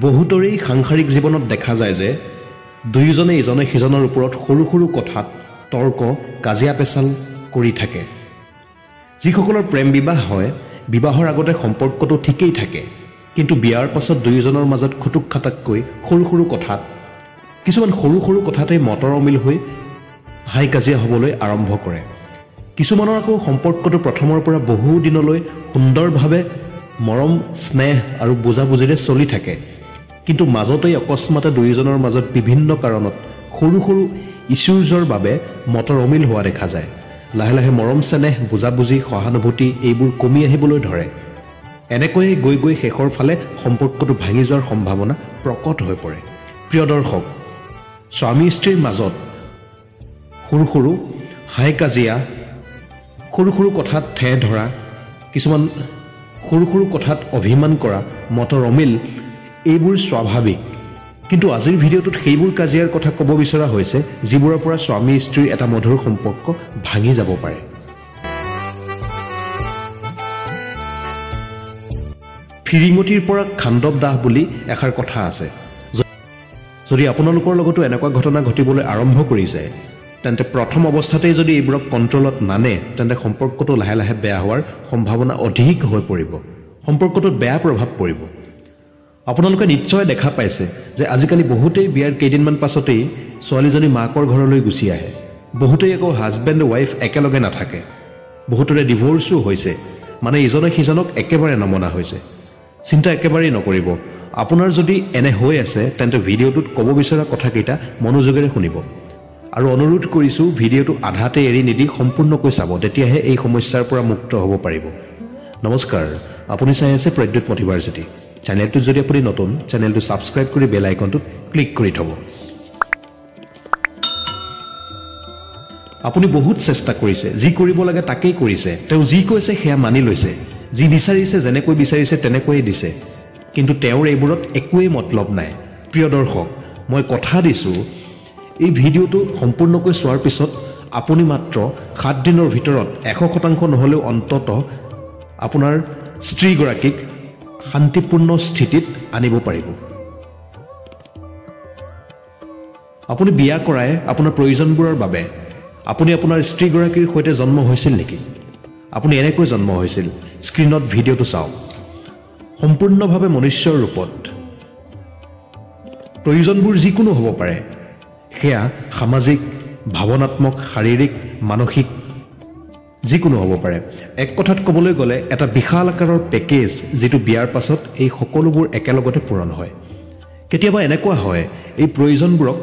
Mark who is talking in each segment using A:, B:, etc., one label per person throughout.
A: বহুতৰেই সাংসাৰিক জীৱনত দেখা যায় যে দুয়োজনে ইজনে সিজনৰ ওপৰত সৰু সৰু কথাত তৰ্ক, কাজিয়া পেচাল কৰি থাকে। যিসকলৰ প্ৰেম বিবাহ হয়, বিবাহৰ আগতে সম্পৰ্কটো ঠিকেই থাকে, কিন্তু বিয়াৰ পাছত দুয়োজনৰ মাজত খুটুক খাটাককৈ সৰু সৰু কথাত, কিছুমান সৰু সৰু কথাতেই মতৰ অমিল হৈ হাই কাজিয়া হ'বলৈ আৰম্ভ কৰে। কিছুমানৰ আকৌ সম্পৰ্কটো প্ৰথমৰ পৰা বহু দিনলৈ সুন্দৰভাৱে মৰম, স্নেহ আৰু বুজাবুজিৰে চলি থাকে, কিন্তু মাজতেই অকস্মাতে দুয়োজনৰ মাজত বিভিন্ন কাৰণত সৰু সৰু ইছ্যুজৰ বাবে মতৰ অমিল হোৱা দেখা যায়। লাহে লাহে মৰম, চেনেহ, বুজাবুজি, সহানুভূতি এইবোৰ কমি আহিবলৈ ধৰে। এনেকৈয়ে গৈ গৈ শেষৰ ফালে সম্পৰ্কটো ভাঙি যোৱাৰ সম্ভাৱনা প্ৰকট হৈ পৰে। প্ৰিয় দৰ্শক, স্বামী স্ত্ৰীৰ মাজত সৰু সৰু হাই কাজিয়া, সৰু সৰু কথাত ঠেহ ধৰা, কিছুমান সৰু সৰু কথাত অভিমান কৰা, মতৰ অমিল, এইবোৰ স্বাভাৱিক। কিন্তু আজিৰ ভিডিঅ'টোত সেইবোৰ কাজিয়াৰ কথা ক'ব বিচৰা হৈছে যিবোৰৰ পৰা স্বামী স্ত্ৰীৰ এটা মধুৰ সম্পৰ্ক ভাঙি যাব পাৰে। ফিৰিঙতিৰ পৰা খাণ্ডৱ দাহ বুলি এষাৰ কথা আছে। যদি আপোনালোকৰ লগতো এনেকুৱা ঘটনা ঘটিবলৈ আৰম্ভ কৰিছে, তেন্তে প্ৰথম অৱস্থাতেই যদি এইবোৰক কণ্ট্ৰলত নানে, তেন্তে সম্পৰ্কটো লাহে লাহে বেয়া হোৱাৰ সম্ভাৱনা অধিক হৈ পৰিব, সম্পৰ্কটোত বেয়া প্ৰভাৱ পৰিব। আপোনালোকে নিশ্চয় দেখা পাইছে যে আজিকালি বহুতেই বিয়াৰ কেইদিনমান পাছতেই ছোৱালীজনী মাকৰ ঘৰলৈ গুচি আহে। বহুতেই আকৌ হাজবেণ্ড ৱাইফ একেলগে নাথাকে, বহুতৰে ডিভ'ৰ্চো হৈছে, মানে ইজনে সিজনক একেবাৰে নমনা হৈছে। চিন্তা একেবাৰেই নকৰিব, আপোনাৰ যদি এনে হৈ আছে তেন্তে ভিডিঅ'টোত ক'ব বিচৰা কথাকেইটা মনোযোগেৰে শুনিব আৰু অনুৰোধ কৰিছোঁ ভিডিঅ'টো আধাতে এৰি নিদি সম্পূৰ্ণকৈ চাব, তেতিয়াহে এই সমস্যাৰ পৰা মুক্ত হ'ব পাৰিব। নমস্কাৰ, আপুনি চাই আছে প্ৰদ্যুৎ মটিভাৰ্চিটি। চেনেলটোত যদি আপুনি নতুন, চেনেলটো ছাবস্ক্ৰাইব কৰি বেল আইকনটোত ক্লিক কৰি থ'ব। আপুনি বহুত চেষ্টা কৰিছে, যি কৰিব লাগে তাকেই কৰিছে, তেওঁ যি কৈছে সেয়া মানি লৈছে, যি বিচাৰিছে যেনেকৈ বিচাৰিছে তেনেকৈয়ে দিছে, কিন্তু তেওঁৰ এইবোৰত একোৱেই মতলব নাই। প্ৰিয় দৰ্শক, মই কথা দিছোঁ, এই ভিডিঅ'টো সম্পূৰ্ণকৈ চোৱাৰ পিছত আপুনি মাত্ৰ 7 দিনৰ ভিতৰত 100% নহ'লেও অন্ততঃ আপোনাৰ স্ত্ৰীগৰাকীক শান্তিপূৰ্ণ স্থিতিত আনিব পাৰিব। আপুনি বিয়া কৰাই আপোনাৰ প্ৰয়োজনবোৰৰ বাবে আপুনি আপোনাৰ স্ত্ৰীগৰাকীৰ সৈতে জন্ম হৈছিল নেকি? আপুনি এনেকৈ জন্ম হৈছিল। স্ক্ৰীণত ভিডিঅ'টো চাওক। সম্পূৰ্ণভাৱে মনুষ্যৰ ৰূপত প্ৰয়োজনবোৰ যিকোনো হ'ব পাৰে, সেয়া সামাজিক, ভাৱনাত্মক, শাৰীৰিক, মানসিক যিকোনো হ'ব পাৰে। এক কথাত ক'বলৈ গ'লে এটা বিশাল আকাৰৰ পেকেজ, যিটো বিয়াৰ পাছত এই সকলোবোৰ একেলগতে পূৰণ হয়। কেতিয়াবা এনেকুৱা হয়, এই প্ৰয়োজনবোৰক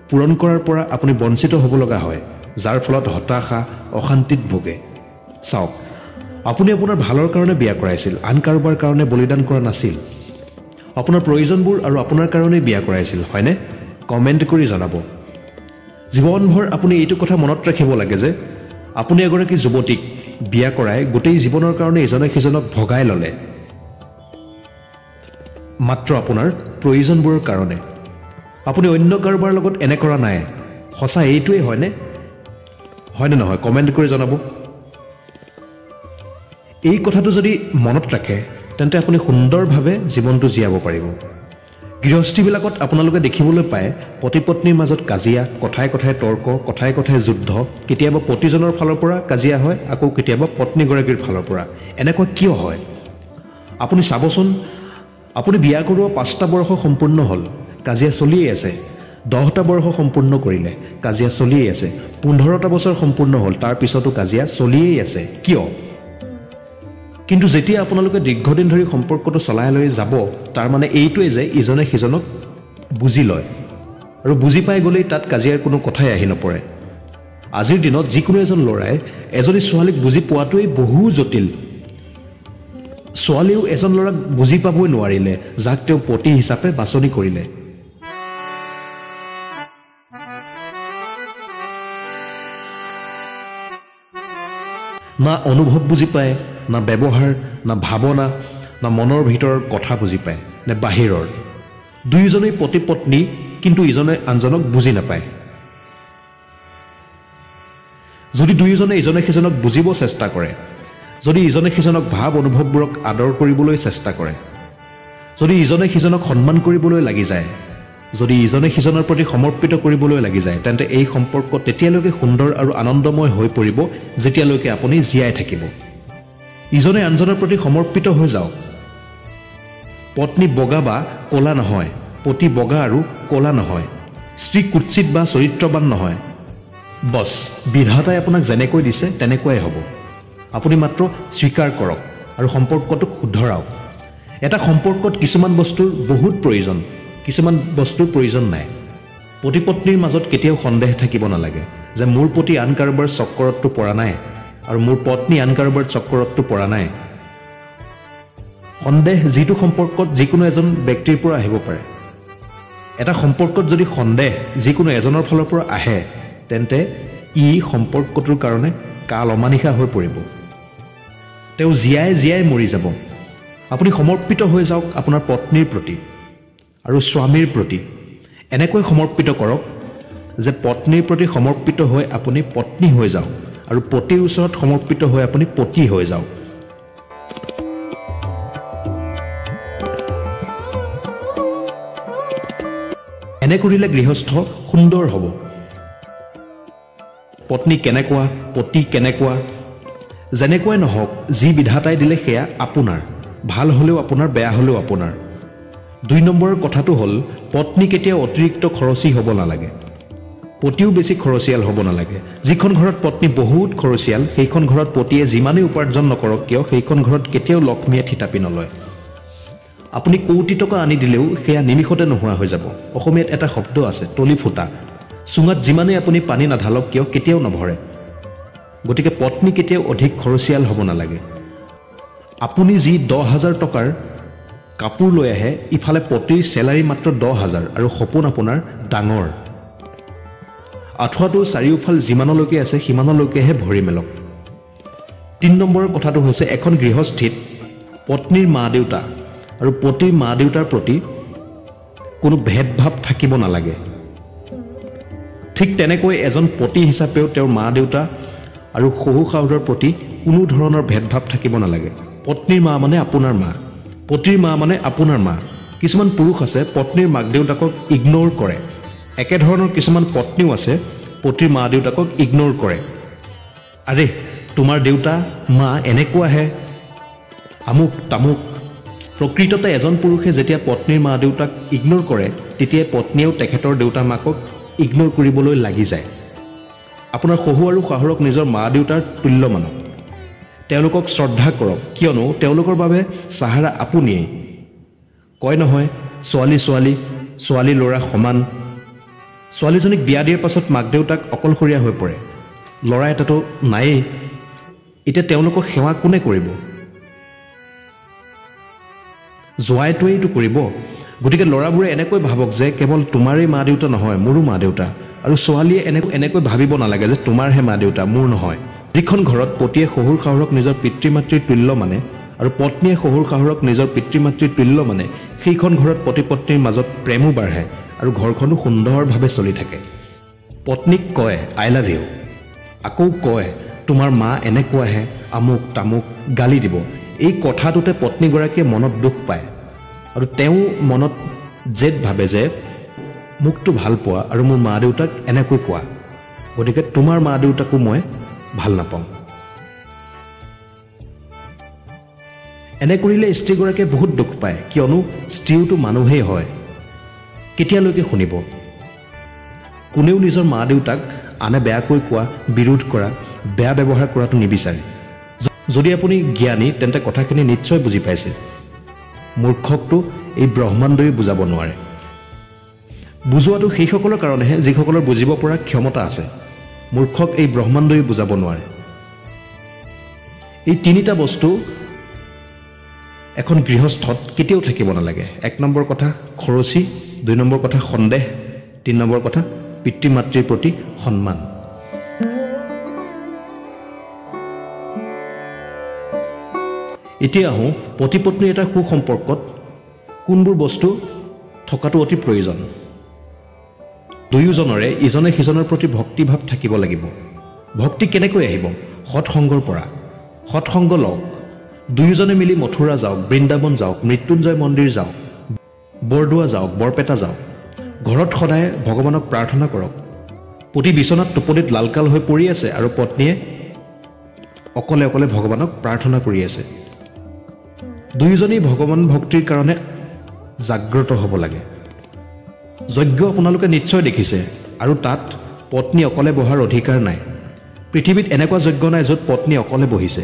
A: পূৰণ কৰাৰ পৰা আপুনি বঞ্চিত হ'ব লগা হয়, যাৰ ফলত হতাশা, অশান্তিত ভোগে। চাওক, আপুনি আপোনাৰ ভালৰ কাৰণে বিয়া কৰাইছিল, আন কাৰোবাৰ কাৰণে বলিদান কৰা নাছিল। আপোনাৰ প্ৰয়োজনবোৰ আৰু আপোনাৰ কাৰণেই বিয়া কৰাইছিল, হয়নে? কমেণ্ট কৰি জনাব। জীৱনভৰ আপুনি এইটো কথা মনত ৰাখিব লাগে যে আপুনি এগৰাকী যুৱতীক বিয়া কৰাই গোটেই জীৱনৰ কাৰণে ইজনে সিজনক ভগাই ল'লে, মাত্ৰ আপোনাৰ প্ৰয়োজনবোৰৰ কাৰণে। আপুনি অন্য কাৰোবাৰ লগত এনে কৰা নাই। সঁচা এইটোৱেই হয়নে? হয়নে নহয়? কমেণ্ট কৰি জনাব। এই কথাটো যদি মনত ৰাখে তেন্তে আপুনি সুন্দৰভাৱে জীৱনটো জীয়াব পাৰিব। গৃহস্থীবিলাকত আপোনালোকে দেখিবলৈ পায় পতি পত্নীৰ মাজত কাজিয়া, কথাই কথাই তৰ্ক, কথাই কথাই যুদ্ধ। কেতিয়াবা পতিজনৰ ফালৰ পৰা কাজিয়া হয়, আকৌ কেতিয়াবা পত্নীগৰাকীৰ ফালৰ পৰা। এনেকুৱা কিয় হয়? আপুনি চাবচোন, আপুনি বিয়া কৰোৱা 5টা বৰ্ষ সম্পূৰ্ণ হ'ল, কাজিয়া চলিয়েই আছে। 10টা বৰ্ষ সম্পূৰ্ণ কৰিলে, কাজিয়া চলিয়েই আছে। 15টা বছৰ সম্পূৰ্ণ হ'ল, তাৰ পিছতো কাজিয়া চলিয়েই আছে। কিয়? কিন্তু যেতিয়া আপোনালোকে দীৰ্ঘদিন ধৰি সম্পৰ্কটো চলাই লৈ যাব, তাৰ মানে এইটোৱে যে ইজনে সিজনক বুজি লয়, আৰু বুজি পাই গ'লেই তাত কাজিয়াৰ কোনো কথাই আহি নপৰে। আজিৰ দিনত যিকোনো এজন ল'ৰাই এজনী ছোৱালীক বুজি পোৱাটোৱেই বহু জটিল। ছোৱালীও এজন ল'ৰাক বুজি পাবই নোৱাৰিলে, যাক তেওঁ পতি হিচাপে বাছনি কৰিলে। না অনুভৱ বুজি পায়, না ব্যৱহাৰ, না ভাৱনা, না মনৰ ভিতৰৰ কথা বুজি পায়, নে বাহিৰৰ। দুয়োজনেই পতি পত্নী, কিন্তু ইজনে আনজনক বুজি নাপায়। যদি দুয়োজনে ইজনে সিজনক বুজিব চেষ্টা কৰে, যদি ইজনে সিজনক ভাৱ অনুভৱবোৰক আদৰ কৰিবলৈ চেষ্টা কৰে, যদি ইজনে সিজনক সন্মান কৰিবলৈ লাগি যায়, যদি ইজনে সিজনৰ প্ৰতি সমৰ্পিত কৰিবলৈ লাগি যায়, তেন্তে এই সম্পৰ্ক তেতিয়ালৈকে সুন্দৰ আৰু আনন্দময় হৈ পৰিব যেতিয়ালৈকে আপুনি জীয়াই থাকিব। ইজনে আনজনৰ প্ৰতি সমৰ্পিত হৈ যাওক। পত্নী বগা বা ক'লা নহয়, পতি বগা আৰু ক'লা নহয়, স্ত্ৰী কুৎসিত বা চৰিত্ৰবান নহয়। বছ, বিধাতাই আপোনাক যেনেকৈ দিছে তেনেকুৱাই হ'ব। আপুনি মাত্ৰ স্বীকাৰ কৰক আৰু সম্পৰ্কটোক শুধৰাওক। এটা সম্পৰ্কত কিছুমান বস্তুৰ বহুত প্ৰয়োজন, কিছুমান বস্তুৰ প্ৰয়োজন নাই। পতি পত্নীৰ মাজত কেতিয়াও সন্দেহ থাকিব নালাগে যে মোৰ পতি আন কাৰোবাৰ চক্কৰততো পৰা নাই আৰু মোৰ পত্নী আন কাৰোবাৰ চক্কৰততো পৰা নাই। সন্দেহ যিটো সম্পৰ্কত যিকোনো এজন ব্যক্তিৰ পৰা আহিব পাৰে। এটা সম্পৰ্কত যদি সন্দেহ যিকোনো এজনৰ ফালৰ পৰা আহে, তেন্তে ই সম্পৰ্কটোৰ কাৰণে কাল অমানিশা হৈ পৰিব। তেওঁ জীয়াই জীয়াই মৰি যাব। আপুনি সমৰ্পিত হৈ যাওক আপোনাৰ পত্নীৰ প্ৰতি আৰু স্বামীৰ প্ৰতি। এনেকৈ সমৰ্পিত কৰক যে পত্নীৰ প্ৰতি সমৰ্পিত হৈ আপুনি পত্নী হৈ যাওক আৰু পতিৰ ওচৰত সমৰ্পিত হৈ আপুনি পতি হৈ যাওক। এনে কৰিলে গৃহস্থ সুন্দৰ হ'ব। পত্নী কেনেকুৱা, পতি কেনেকুৱা, যেনেকুৱাই নহওক, যি বিধাতাই দিলে সেয়া আপোনাৰ, ভাল হ'লেও আপোনাৰ, বেয়া হ'লেও আপোনাৰ। 2 নম্বৰৰ কথাটো হ'ল, পত্নী কেতিয়াও অতিৰিক্ত খৰচী হ'ব নালাগে, পতিও বেছি খৰচীয়াল হ'ব নালাগে। যিখন ঘৰত পত্নী বহুত খৰচীয়াল, সেইখন ঘৰত পতিয়ে যিমানেই উপাৰ্জন নকৰক কিয়, সেইখন ঘৰত কেতিয়াও লক্ষ্মীয়ে থিতাপি নলয়। আপুনি কোটি টকা আনি দিলেও সেয়া নিমিষতে নোহোৱা হৈ যাব। অসমীয়াত এটা শব্দ আছে, তলি ফুটা। চুঙাত যিমানেই আপুনি পানী নাঢালক কিয়, কেতিয়াও নভৰে। গতিকে পত্নী কেতিয়াও অধিক খৰচীয়াল হ'ব নালাগে। আপুনি যি 10,000 টকাৰ কাপোৰ লৈ আহে, ইফালে পতিৰ চেলাৰী মাত্ৰ 10,000 আৰু সপোন আপোনাৰ ডাঙৰ। আঁঠুৱাটোৰ চাৰিওফাল যিমানলৈকে আছে সিমানলৈকেহে ভৰি মেলক। 3 নম্বৰৰ কথাটো হৈছে, এখন গৃহস্থীত পত্নীৰ মা দেউতা আৰু পতিৰ মা দেউতাৰ প্ৰতি কোনো ভেদভাৱ থাকিব নালাগে। ঠিক তেনেকৈ এজন পতি হিচাপেও তেওঁৰ মা দেউতা আৰু শহু শাহুৰৰ প্ৰতি কোনো ধৰণৰ ভেদভাৱ থাকিব নালাগে। পত্নীৰ মা মানে আপোনাৰ মা, পতিৰ মা মানে আপোনাৰ মা। কিছুমান পুৰুষ আছে পত্নীৰ মাক দেউতাকক ইগন'ৰ কৰে। একেধৰণৰ কিছুমান পত্নীও আছে পতিৰ মা দেউতাকক ইগন'ৰ কৰে। আৰে তোমাৰ দেউতা মা এনেকুৱাহে, আমুক তামুক। প্ৰকৃততে এজন পুৰুষে যেতিয়া পত্নীৰ মা দেউতাক ইগন'ৰ কৰে, তেতিয়াই পত্নীয়েও তেখেতৰ দেউতা মাকক ইগন'ৰ কৰিবলৈ লাগি যায়। আপোনাৰ শহু আৰু শাহুৰক নিজৰ মা দেউতাৰ তুল্য মানক, তেওঁলোকক শ্ৰদ্ধা কৰক, কিয়নো তেওঁলোকৰ বাবে চাহাৰা আপুনিয়েই। কয় নহয়, ছোৱালী ছোৱালী, ছোৱালী ল'ৰা সমান। ছোৱালীজনীক বিয়া দিয়াৰ পাছত মাক দেউতাক অকলশৰীয়া হৈ পৰে, ল'ৰা এটাতো নায়েই। এতিয়া তেওঁলোকক সেৱা কোনে কৰিব? জোঁৱাইটোৱেইতো কৰিব। গতিকে ল'ৰাবোৰে এনেকৈ ভাবক যে কেৱল তোমাৰেই মা দেউতা নহয়, মোৰো মা দেউতা। আৰু ছোৱালীয়ে এনেকৈ ভাবিব নালাগে যে তোমাৰহে মা দেউতা, মোৰ নহয়। যিখন ঘৰত পতিয়ে শহুৰ শাহুৰক নিজৰ পিতৃ মাতৃৰ তুল্য মানে আৰু পত্নীয়ে শহুৰ শাহুৰক নিজৰ পিতৃ মাতৃৰ তুল্য মানে, সেইখন ঘৰত পতি পত্নীৰ মাজত প্ৰেমো বাঢ়ে আৰু ঘৰখনো সুন্দৰভাৱে চলি থাকে। পত্নীক কয় I love you, আকৌ কয় তোমাৰ মা এনেকুৱাহে, আমুক তামুক গালি দিব। এই কথাটোতে পত্নীগৰাকীয়ে মনত দুখ পায় আৰু তেওঁ মনত জেদ ভাবে যে মোকতো ভাল পোৱা আৰু মোৰ মা দেউতাক এনেকৈ কোৱা, গতিকে তোমাৰ মা দেউতাকো মই ভাল নাপাওঁ। এনে কৰিলে স্ত্ৰীগৰাকীয়ে বহুত দুখ পায়, কিয়নো স্ত্ৰীওতো মানুহেই হয়। কেতিয়ালৈকে শুনিব? কোনেও নিজৰ মা দেউতাক আনে বেয়াকৈ কোৱা, বিৰোধ কৰা, বেয়া ব্যৱহাৰ কৰাটো নিবিচাৰে। যদি আপুনি জ্ঞানী, তেন্তে কথাখিনি নিশ্চয় বুজি পাইছে। মূৰ্খকতো এই ব্ৰহ্মাণ্ডই বুজাব নোৱাৰে। বুজোৱাটো সেইসকলৰ কাৰণেহে যিসকলৰ বুজিব পৰা ক্ষমতা আছে। মূৰ্খক এই ব্ৰহ্মাণ্ডই বুজাব নোৱাৰে। এই তিনিটা বস্তু এখন গৃহস্থত কেতিয়াও থাকিব নালাগে। 1 নম্বৰ কথা খৰচী, 2 নম্বৰ কথা সন্দেহ, 3 নম্বৰ কথা পিতৃ মাতৃৰ প্ৰতি সন্মান। এতিয়া আহোঁ পতি পত্নীৰ এটা সুসম্পৰ্কত কোনবোৰ বস্তু থকাটো অতি প্ৰয়োজন। দুয়োজনৰে ইজনে সিজনৰ প্ৰতি ভক্তিভাৱ থাকিব লাগিব। ভক্তি কেনেকৈ আহিব? সৎসংগৰ পৰা। সৎসংগ লওক, দুয়োজনে মিলি মথুৰা যাওক, বৃন্দাবন যাওক, মৃত্যুঞ্জয় মন্দিৰ যাওক, বৰদোৱা যাওক, বৰপেটা যাওক। ঘৰত সদায় ভগৱানক প্ৰাৰ্থনা কৰক। পতি বিচনাত টোপনিত লালকাল হৈ পৰি আছে আৰু পত্নীয়ে অকলে অকলে ভগৱানক প্ৰাৰ্থনা কৰি আছে। দুয়োজনেই ভগৱান ভক্তিৰ কাৰণে জাগ্ৰত হ'ব লাগে। যজ্ঞ আপোনালোকে নিশ্চয় দেখিছে আৰু তাত পত্নী অকলে বহাৰ অধিকাৰ নাই। পৃথিৱীত এনেকুৱা যজ্ঞ নাই য'ত পত্নী অকলে বহিছে।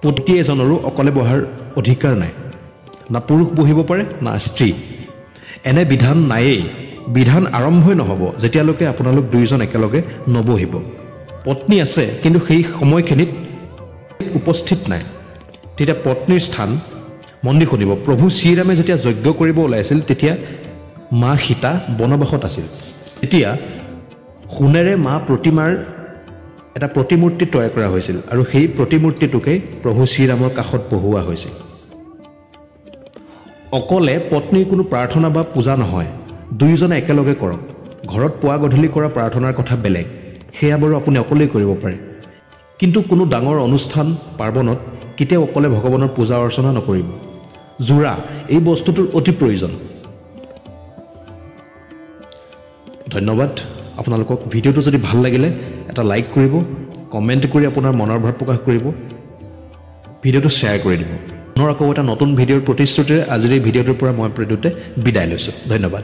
A: পতি এজনৰো অকলে বহাৰ অধিকাৰ নাই, না পুৰুষ বহিব পাৰে না স্ত্ৰী। এনে বিধান নায়েই। বিধান আৰম্ভই নহ'ব যেতিয়ালৈকে আপোনালোক দুয়োজন একেলগে নবহিব। পত্নী আছে কিন্তু সেই সময়খিনিত উপস্থিত নাই, তেতিয়া পত্নীৰ স্থান মন দি শুনিব। প্ৰভু শ্ৰীৰামে যেতিয়া যজ্ঞ কৰিব ওলাইছিল তেতিয়া মা সীতা বনবাসত আছিল। তেতিয়া সোণেৰে মা প্ৰতিমাৰ এটা প্ৰতিমূৰ্তি তৈয়াৰ কৰা হৈছিল আৰু সেই প্ৰতিমূৰ্তিটোকেই প্ৰভু শ্ৰীৰামৰ কাষত বহুওৱা হৈছিল। অকলে পত্নীৰ কোনো প্ৰাৰ্থনা বা পূজা নহয়, দুয়োজনে একেলগে কৰক। ঘৰত পুৱা গধূলি কৰা প্ৰাৰ্থনাৰ কথা বেলেগ, সেয়া বাৰু আপুনি অকলেই কৰিব পাৰে। কিন্তু কোনো ডাঙৰ অনুষ্ঠান পাৰ্বণত কেতিয়াও অকলে ভগৱানৰ পূজা অৰ্চনা নকৰিব। যোৰা এই বস্তুটোৰ অতি প্ৰয়োজন। ধন্যবাদ আপোনালোকক। ভিডিঅ'টো যদি ভাল লাগিলে এটা লাইক কৰিব, কমেণ্ট কৰি আপোনাৰ মনৰ ভাৱ প্ৰকাশ কৰিব, ভিডিঅ'টো শ্বেয়াৰ কৰি দিব। পুনৰ আকৌ এটা নতুন ভিডিঅ'ৰ প্ৰতিশ্ৰুতিৰে আজিৰ এই ভিডিঅ'টোৰ পৰা মই প্ৰদ্যুতে বিদায় লৈছোঁ। ধন্যবাদ।